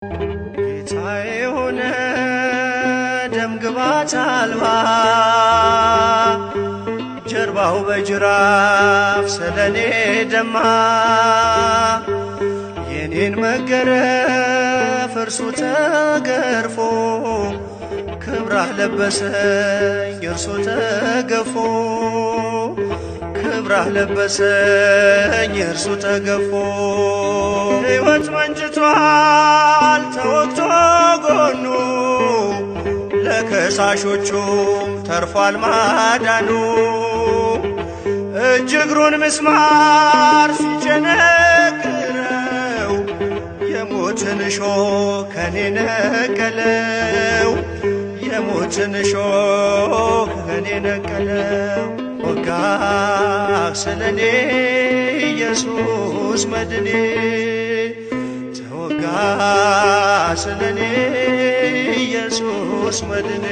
ጌታ የሆነ ደም ግባት አልባ፣ ጀርባው በጅራፍ ስለኔ ደማ። የኔን መገረፍ እርሱ ተገርፎ፣ ክብራህ ለበሰኝ እርሱ ተገፎ። ክብራህ ለበሰኝ እርሱ ተገፎ። ሕይወት መንጭቷል ተወግቶ ጎኑ፣ ለከሳሾቹም ተርፏል ማዳኑ። እጅ እግሩን ምስማር ሲቸነክረው፣ የሞትን እሾህ ከኔ ነቀለው። የሞትን እሾህ ከኔ ነቀለው። ወጋ ስለኔ ኢየሱስ መድኔ፣ ተወጋ ስለኔ ኢየሱስ መድኔ።